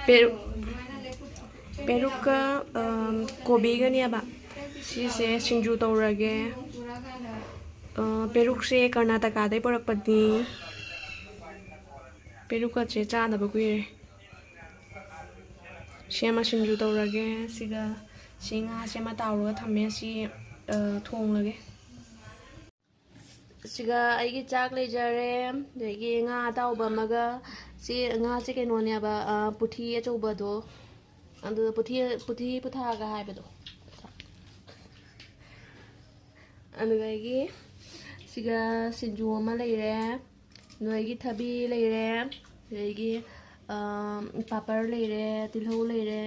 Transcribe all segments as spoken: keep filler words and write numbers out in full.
ꯄꯦꯔꯨꯛ, ꯄꯦꯔꯨꯛꯀ, ꯑꯝ, ꯀꯣꯕꯤꯒꯅꯦꯕ꯫ ꯁꯤꯁꯦ ꯁꯤꯡꯖꯨ ꯇꯧꯔꯒꯦ꯫ ꯑ, ꯄꯦꯔꯨꯛꯁꯦ ꯀꯔꯅꯥꯇꯀꯥꯗꯩ ꯄꯨꯔꯛꯄꯅꯤ꯫ ꯄꯦꯔꯨꯛꯀꯁꯦ ꯆꯥꯗꯕ ꯀꯨꯏꯔꯦ꯫ ꯁꯦꯝꯃ ꯁꯤꯡꯖꯨ ꯇꯧꯔꯒꯦ꯫ ꯁꯤꯒ ꯁꯤ ꯉꯥꯁꯦ ꯑꯃ ꯇꯥꯎꯔꯒ ꯊꯝꯃꯦ꯫ ꯁꯤ, ꯑ, ꯊꯣꯡꯂꯒꯦ꯫ ꯁꯤꯒ ꯑꯩꯒꯤ ꯆꯥꯛ ꯂꯩꯖꯔꯦ, ꯑꯗꯒꯤ ꯉꯥ ꯑꯇꯥꯎꯕ ꯑꯃꯒ꯫ ꯁꯤ ꯉꯥꯁꯦ ꯀꯩꯅꯣꯅꯦꯕ, ꯑ, ꯄꯨꯊꯤ ꯑꯆꯧꯕꯗꯣ, ꯑꯗꯨ ꯄꯨꯊꯤ, ꯄꯨꯊꯤ ꯄꯨꯊꯥꯒ ꯍꯥꯏꯕꯗꯣ꯫ ꯑꯗꯨꯗꯒꯤ ꯁꯤꯒ ꯁꯤꯡꯖꯨ ꯑꯃ ꯂꯩꯔꯦ, ꯅꯣꯏꯒꯤ ꯊꯕꯤ ꯂꯩꯔꯦ, ꯑꯗꯒꯤ, ꯑ, ꯄꯥꯄꯔ ꯂꯩꯔꯦ, ꯇꯤꯜꯍꯧ ꯂꯩꯔꯦ꯫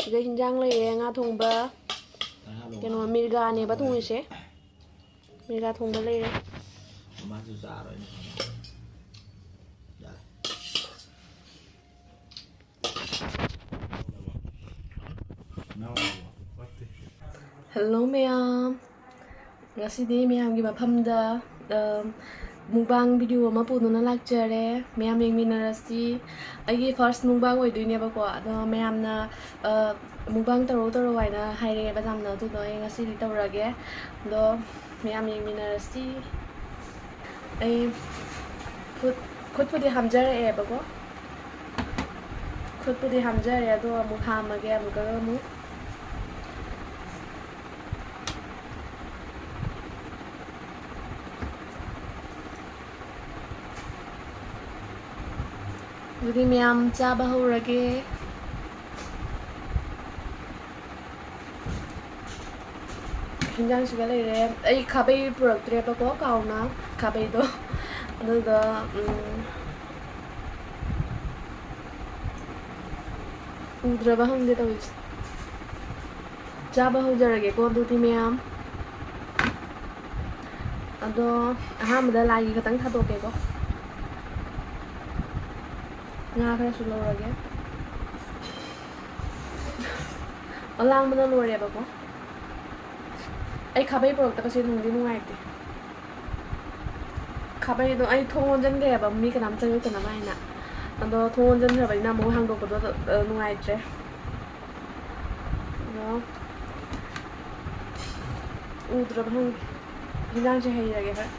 ꯁꯤꯗ ꯍꯤꯟꯖꯥꯡ ꯂꯩꯔꯦ, ꯉꯥ ꯊꯣꯡꯕ꯫ ꯀꯩꯅꯣ, ꯃꯤꯔꯒꯥꯅꯦꯕ ꯊꯣꯡꯉꯤꯁꯦ꯫ ꯃꯤꯔꯒꯥ ꯊꯣꯡꯕ ꯂꯩꯔꯦ꯫ ꯃꯥꯁꯨ ꯆꯥꯔꯣꯏꯅꯦ꯫ ꯌꯥꯔꯦ꯫ ꯍꯜꯂꯣ ꯃꯌꯥꯝ, ꯉꯁꯤꯗꯤ ꯃꯌꯥꯝꯒꯤ ꯃꯐꯝꯗ, ꯑ, mukbang video ꯑꯃ ꯄꯨꯗꯨꯅ ꯂꯥꯛꯆꯔꯦ꯫ ꯃꯌꯥꯝ ꯌꯦꯡꯃꯤꯟꯅꯔꯁꯤ꯫ ꯑꯩꯒꯤ first mukbang ꯑꯣꯏꯗꯣꯏꯅꯦꯕꯀꯣ, ꯑꯗꯣ ꯃꯌꯥꯝꯅ, ꯑ, mukbang ꯇꯧꯔꯣ ꯇꯧꯔꯣ ꯍꯥꯏꯅ ꯍꯥꯏꯔꯛꯑꯦꯕ ꯌꯥꯝꯅ, ꯑꯗꯨꯗꯣ ꯑꯩ ꯉꯁꯤꯗꯤ ꯇꯧꯔꯒꯦ꯫ ꯑꯗꯣ ꯃꯌꯥꯝ ꯌꯦꯡꯃꯤꯟꯅꯔꯁꯤ꯫ ꯑꯩ ꯈꯨꯠ, ꯈꯨꯠꯄꯨꯗꯤ ꯍꯥꯝꯖꯔꯛꯑꯦꯕꯀꯣ, ꯈꯨꯠꯄꯨꯗꯤ ꯍꯥꯝꯖꯔꯦ, ꯑꯗꯣ ꯑꯃꯨꯛ ꯍꯥꯝꯃꯒꯦ ꯑꯃꯨꯛꯀꯒ ꯑꯃꯨꯛ꯫ ꯑꯗꯨꯗꯤ ꯃꯌꯥꯝ ꯆꯥꯕ ꯍꯧꯔꯒꯦ꯫ ꯍꯤꯟꯖꯥꯡꯁꯤꯒ ꯂꯩꯔꯦ꯫ ꯑꯩ ꯈꯥꯕꯩ ꯄꯨꯔꯛꯇ꯭ꯔꯦꯕꯀꯣ, ꯀꯥꯎꯅ ꯈꯥꯕꯩꯗꯣ꯫ ꯑꯗꯨꯗꯣ, ꯎꯝ, ꯎꯗ꯭ꯔꯕ ꯈꯪꯗꯦ ꯇꯧꯔꯤꯁꯦ꯫ ꯆꯥꯕ ꯍꯧꯖꯔꯒꯦꯀꯣ ꯑꯗꯨꯗꯤ ꯃꯌꯥꯝ꯫ ꯑꯗꯣ ꯑꯍꯥꯟꯕꯗ ꯂꯥꯏꯒꯤ ꯈꯇꯪ ꯊꯥꯗꯣꯛꯀꯦꯀꯣ꯫ ꯉꯥ ꯈꯔꯁꯨ ꯂꯧꯔꯒꯦ꯫ ꯑꯣ, ꯂꯥꯡꯕꯅ ꯂꯣꯏꯔꯦꯕꯀꯣ꯫ ꯑꯩ ꯈꯥꯕꯩ ꯄꯨꯔꯛꯇꯕꯁꯦ ꯅꯨꯡꯗꯤ ꯅꯨꯡꯉꯥꯏꯇꯦ꯫ ꯈꯥꯕꯩꯗꯣ ꯑꯩ ꯊꯣꯡ ꯂꯣꯟꯁꯤꯟꯈ꯭ꯔꯦꯕ, ꯃꯤ ꯀꯅꯥꯝ ꯆꯪꯉꯛꯇꯅꯕ ꯍꯥꯏꯅ꯫ ꯑꯗꯣ ꯊꯣꯡ ꯂꯣꯟꯁꯤꯟꯈ꯭ꯔꯕꯅꯤꯅ ꯑꯃꯨꯛ ꯍꯥꯡꯗꯣꯛꯄꯗꯣ, ꯑ, ꯅꯨꯡꯉꯥꯏꯇ꯭ꯔꯦ꯫ ꯑꯗꯣ ꯎꯗ꯭ꯔꯕ ꯈꯪꯗꯦ꯫ ꯍꯤꯟꯖꯥꯡꯁꯦ ꯍꯩꯔꯒꯦ ꯈꯔ꯫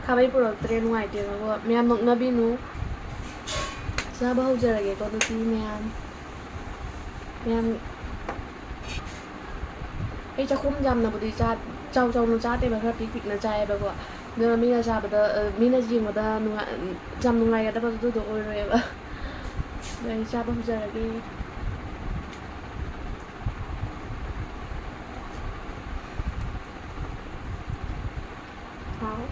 ꯈꯥꯕꯩ ꯄꯨꯔꯛꯇ꯭ꯔꯦ, ꯅꯨꯡꯉꯥꯏꯇꯦꯕꯀꯣ꯫ ꯃꯌꯥꯝ ꯅꯣꯛꯅꯕꯤꯅꯨ꯫ ꯆꯥꯕ ꯍꯧꯖꯔꯒꯦꯀꯣ, ꯅꯨꯄꯤ ꯃꯌꯥꯝ꯫ ꯃꯌꯥꯝ, ꯑꯩ ꯆꯥꯛꯈꯨꯝ ꯌꯥꯝꯅꯕꯨꯗꯤ ꯆꯥ-, ꯆꯥꯎ ꯆꯥꯎꯅ ꯆꯥꯗꯦꯕ, ꯈꯔ ꯄꯤꯛ ꯄꯤꯛꯅ ꯆꯥꯏꯌꯦꯕꯀꯣ꯫ ꯑꯗꯨꯅ ꯃꯤꯅ ꯆꯥꯕꯗ, ꯑ, ꯃꯤꯅ ꯌꯦꯡꯕꯗ ꯅꯨꯡꯉꯥꯏ-, ꯌꯥꯝ ꯅꯨꯡꯉꯥꯏꯒꯗꯕꯗꯨꯗꯣ ꯑꯣꯏꯔꯣꯏꯕ꯫ ꯑꯗꯣ ꯑꯩ ꯆꯥꯕ ꯍꯧꯖꯔꯒꯦ꯫ ꯍꯥꯎ꯫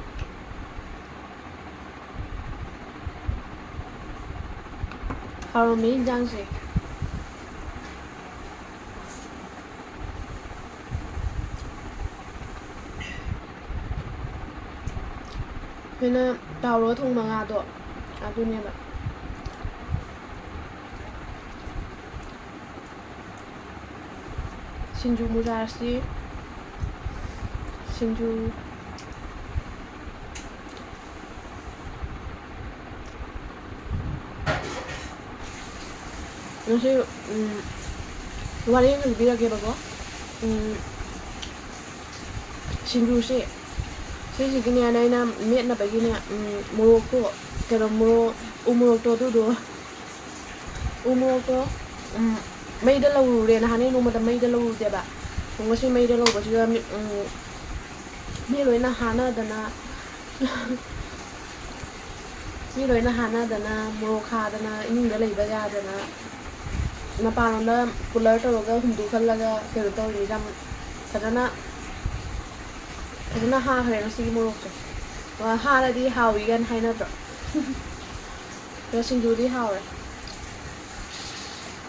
ꯍꯥꯎꯔꯝꯃꯦ ꯏꯟꯖꯥꯡꯁꯦ꯫ ꯑꯩꯈꯣꯏꯅ ꯇꯥꯎꯔꯒ ꯊꯣꯡꯕ ꯉꯥꯗꯣ ꯑꯗꯨꯅꯦꯕ꯫ ꯁꯤꯡꯖꯨ ꯃꯨꯖꯥꯔꯁꯤ, ꯁꯤꯡꯖꯨ꯫ ꯉꯁꯤ, ꯎꯝ, ꯋꯥꯔꯤ ꯑꯃ ꯂꯤꯕꯤꯔꯛꯀꯦꯕꯀꯣ꯫ ꯎꯝ, ꯁꯤꯡꯖꯨꯁꯦ, ꯁꯤꯁꯤꯒꯤꯅꯦꯅ ꯑꯩꯅ ꯃꯦꯠꯅꯕꯒꯤꯅꯦ, ꯎꯝ, ꯃꯣꯔꯣꯛꯇꯣ, ꯀꯩꯅꯣ, ꯃꯣꯔꯣꯛ, ꯎ ꯃꯣꯔꯣꯛꯇꯣ ꯑꯗꯨꯗꯣ, ꯎ ꯃꯣꯔꯣꯛꯇꯣ, ꯎꯝ, ꯃꯩꯗ ꯂꯧꯔꯨꯔꯦ꯫ ꯅꯍꯥꯟꯒꯩ ꯅꯣꯡꯃꯇ ꯃꯩꯗ ꯂꯧꯔꯨꯗꯦꯕ꯫ ꯉꯁꯤ ꯃꯩꯗ ꯂꯧꯕꯁꯤꯗ ꯃꯤ, ꯎꯝ, ꯃꯤ ꯂꯣꯏꯅ ꯍꯥꯅꯗꯅ, ꯃꯤ ꯂꯣꯏꯅ ꯍꯥꯅꯗꯅ ꯃꯣꯔꯣꯛ ꯍꯥꯗꯅ ꯏꯃꯨꯡꯗ ꯂꯩꯕ ꯌꯥꯗꯅ ꯃꯄꯥꯟꯂꯣꯝꯗ cooler ꯇꯧꯔꯒ ꯍꯨꯝꯗꯣꯛꯍꯜꯂꯒ ꯀꯩꯅꯣ ꯇꯧꯔꯤꯅꯤ꯫ ꯌꯥꯝ ꯐꯖꯅ, ꯐꯖꯅ ꯍꯥꯈ꯭ꯔꯦ ꯉꯁꯤꯒꯤ ꯃꯣꯔꯣꯛꯁꯦ꯫ ꯍꯥꯔꯗꯤ ꯍꯥꯎꯏ ꯀꯥꯏꯅ ꯍꯥꯏꯅꯗ꯭ꯔꯣ? ꯑꯗꯣ ꯁꯤꯡꯖꯨꯗꯤ ꯍꯥꯎꯔꯦ꯫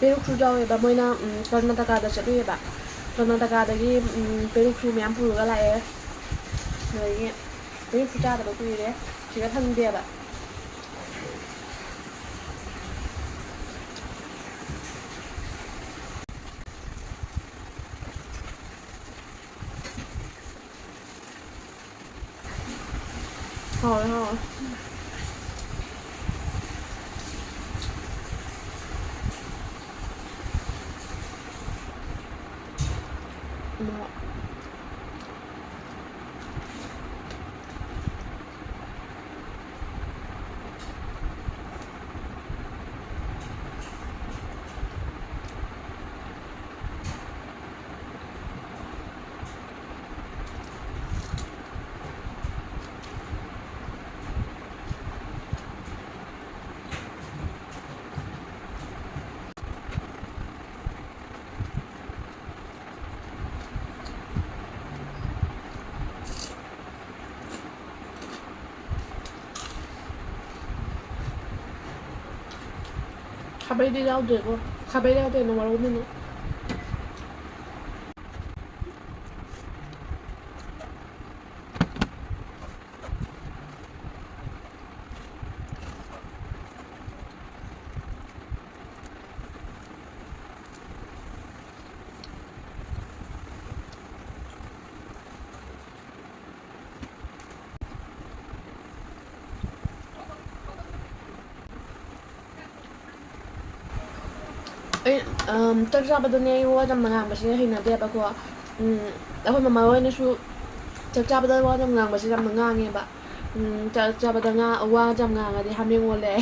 ꯄꯦꯔꯨꯛꯁꯨ ꯌꯥꯎꯋꯦꯕ꯫ ꯃꯣꯏꯅ, ꯎꯝ, ꯀꯔꯅꯥꯇꯀꯥꯗ ꯆꯠꯂꯨꯏꯌꯦꯕ꯫ ꯀꯔꯅꯥꯇꯀꯥꯗꯒꯤ, ꯎꯝ, ꯄꯦꯔꯨꯛꯁꯨ ꯃꯌꯥꯝ ꯄꯨꯔꯒ ꯂꯥꯛꯑꯦ꯫ ꯑꯗꯒꯤ ꯄꯦꯔꯨꯛꯁꯨ ꯆꯥꯗꯕ ꯀꯨꯏꯔꯦ꯫ ꯁꯤꯗ ꯐꯪꯗꯦꯕ꯫ ꯍꯥꯎꯋꯦ, ꯍꯥꯎꯋꯦ꯫ ꯎꯝ꯫ ꯈꯥꯕꯩꯗꯤ ꯌꯥꯎꯗ꯭ꯔꯦꯀꯣ꯫ ꯈꯥꯕꯩ ꯌꯥꯎꯗꯦ, ꯅꯣꯡꯃ ꯂꯧꯗꯣꯏꯅꯦ꯫ ꯑꯩ, ꯑꯝ, ꯆꯥꯛ ꯆꯥꯕꯗꯅꯦ, ꯑꯩ ꯋꯥ ꯌꯥꯝꯅ ꯉꯥꯡꯕꯁꯦ ꯍꯩꯅꯗꯦꯕꯀꯣ꯫ ꯎꯝ, ꯑꯩꯈꯣꯏ ꯃꯃꯥ ꯍꯣꯏꯅꯁꯨ ꯆꯥꯛ ꯆꯥꯕꯗ ꯋꯥ ꯌꯥꯝ ꯉꯥꯡꯕꯁꯦ ꯌꯥꯝꯅ ꯉꯥꯡꯉꯦꯕ꯫ ꯎꯝ, ꯆꯥꯛ ꯆꯥꯕꯗ ꯉꯥ-, ꯋꯥ ꯌꯥꯝ ꯉꯥꯡꯉꯗꯤ ꯍꯥꯃꯦꯡ ꯑꯣꯜꯂꯦ꯫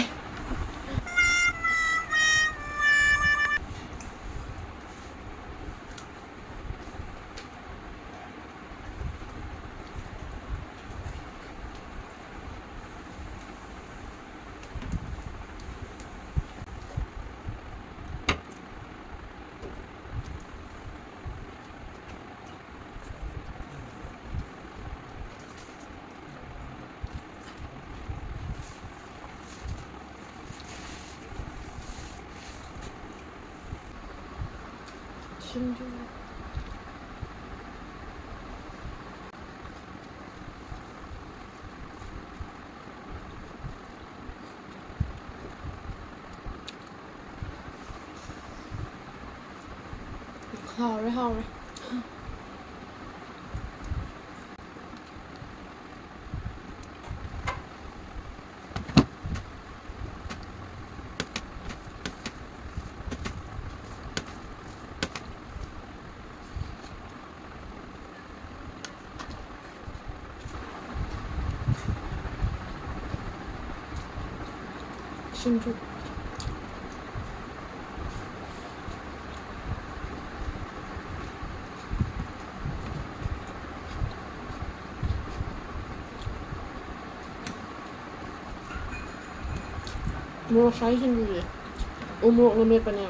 ꯁꯤꯡꯖꯨ꯫ ꯍꯥꯎꯔꯦ, ꯍꯥꯎꯔꯦ꯫ ꯁꯤꯡꯖꯨ꯫ ꯃꯣꯔꯣꯛ ꯁꯥꯏ ꯁꯤꯡꯖꯨꯁꯦ ꯎ ꯃꯣꯔꯣꯛꯅ ꯃꯦꯠꯄꯅꯦ꯫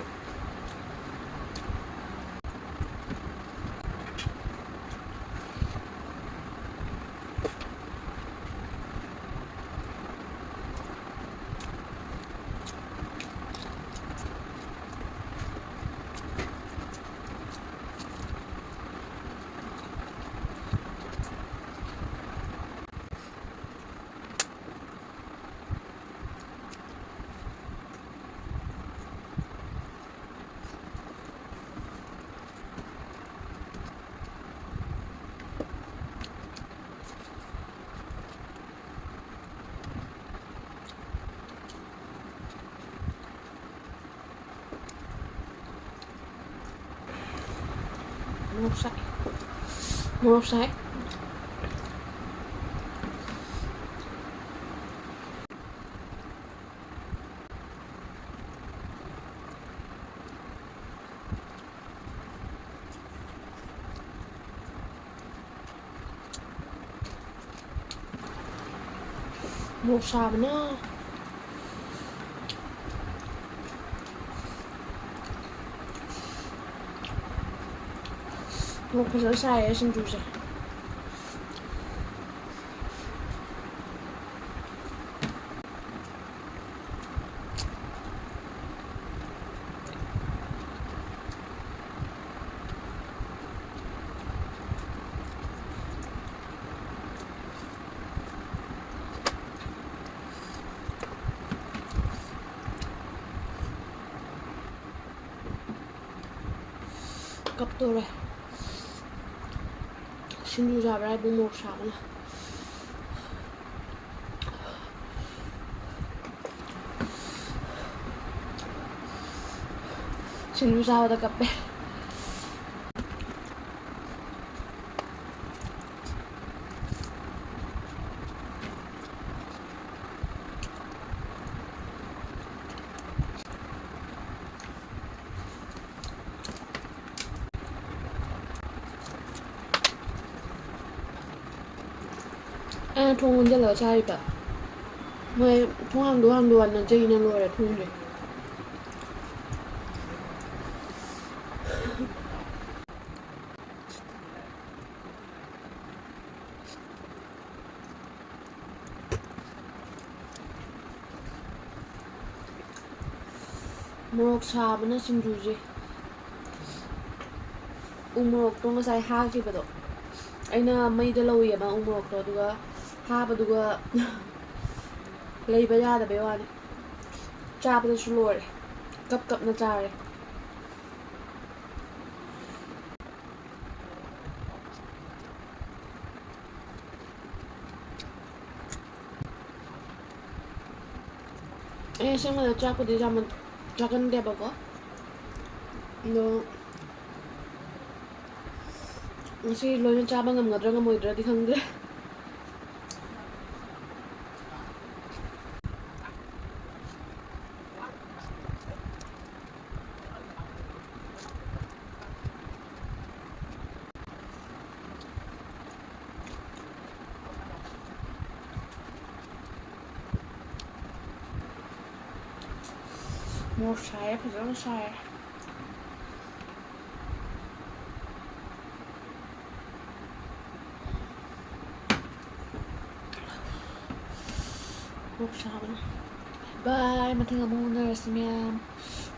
ꯃꯣꯔꯣꯛ ꯁꯥꯏ꯫ ꯃꯣꯔꯣꯛ ꯁꯥꯏ꯫ ꯃꯣꯔꯣꯛ ꯁꯥꯕꯅ꯫ ꯃꯣꯔꯣꯛ ꯐꯖꯅ ꯁꯥꯏꯌꯦ ꯁꯤꯡꯖꯨꯁꯦ꯫ ꯀꯞꯇꯣꯔꯦ꯫ ꯁꯤꯡꯖꯨ ꯆꯥꯕ꯭ꯔꯥ ꯍꯥꯏꯕꯨ ꯃꯣꯔꯣꯛ ꯁꯥꯕꯅ꯫ ꯁꯤꯡꯖꯨ ꯆꯥꯕꯗ ꯀꯞꯄꯦ꯫ ꯑꯩꯅ ꯊꯣꯡ ꯂꯣꯟꯖꯜꯂꯒ ꯆꯥꯔꯤꯕ꯫ ꯃꯣꯏ ꯊꯣꯡ ꯍꯥꯡꯗꯣꯛ ꯍꯥꯡꯗꯣꯛꯑꯅ ꯆꯩꯅ ꯂꯣꯏꯔꯦ ꯊꯣꯡꯁꯦ꯫ ꯃꯣꯔꯣꯛ ꯁꯥꯕꯅ ꯁꯤꯡꯖꯨꯁꯦ꯫ ꯎ ꯃꯣꯔꯣꯛꯇꯣ ꯉꯁꯥꯏ ꯍꯥꯈꯤꯕꯗꯣ, ꯑꯩꯅ ꯃꯩꯗ ꯂꯧꯋꯦꯕ ꯎ ꯃꯣꯔꯣꯛꯇꯣ, ꯑꯗꯨꯒ ꯍꯥꯕꯗꯨꯒ ꯂꯩꯕ ꯌꯥꯗꯕꯩ ꯋꯥꯅꯤ꯫ ꯆꯥꯕꯗꯁꯨ ꯂꯣꯏꯔꯦ, ꯀꯞ ꯀꯞꯅ ꯆꯥꯔꯦ꯫ ꯑꯩ ꯑꯁꯦꯡꯕꯗ ꯆꯥꯛꯄꯨꯗꯤ ꯆꯥꯃꯟ-, ꯆꯥꯒꯟꯗꯦꯕꯀꯣ, ꯑꯗꯣ ꯉꯁꯤ ꯂꯣꯏꯅ ꯆꯥꯕ ꯉꯝꯒꯗ꯭ꯔꯥ ꯉꯝꯃꯣꯏꯗ꯭ꯔꯥꯗꯤ ꯈꯪꯗꯦ꯫ ꯃꯣꯔꯣꯛ ꯁꯥꯏꯌꯦ, ꯐꯖꯅ ꯁꯥꯏꯌꯦ꯫ ꯃꯣꯔꯣꯛ ꯁꯥꯕꯅ꯫ ꯕꯥꯏ, ꯃꯊꯪ ꯑꯃꯨꯛ ꯎꯅꯔꯁꯤ ꯃꯌꯥꯝ꯫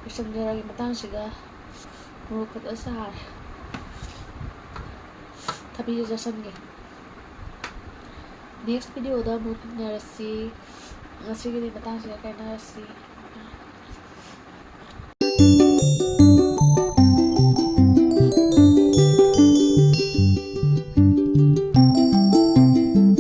ꯂꯣꯏꯁꯟꯖꯔꯒꯦ ꯃꯇꯥꯡꯁꯤꯒ꯫ ꯃꯣꯔꯣꯛ ꯐꯖꯅ ꯁꯥꯔꯦ꯫ ꯊꯕꯤꯁꯦ ꯆꯥꯁꯟꯒꯦ꯫ Next videoꯗ ꯑꯃꯨꯛ ꯊꯦꯡꯅꯔꯁꯤ꯫ ꯉꯁꯤꯒꯤꯗꯤ ꯃꯇꯥꯡꯁꯤꯗ ꯀꯥꯏꯅꯔꯁꯤ꯫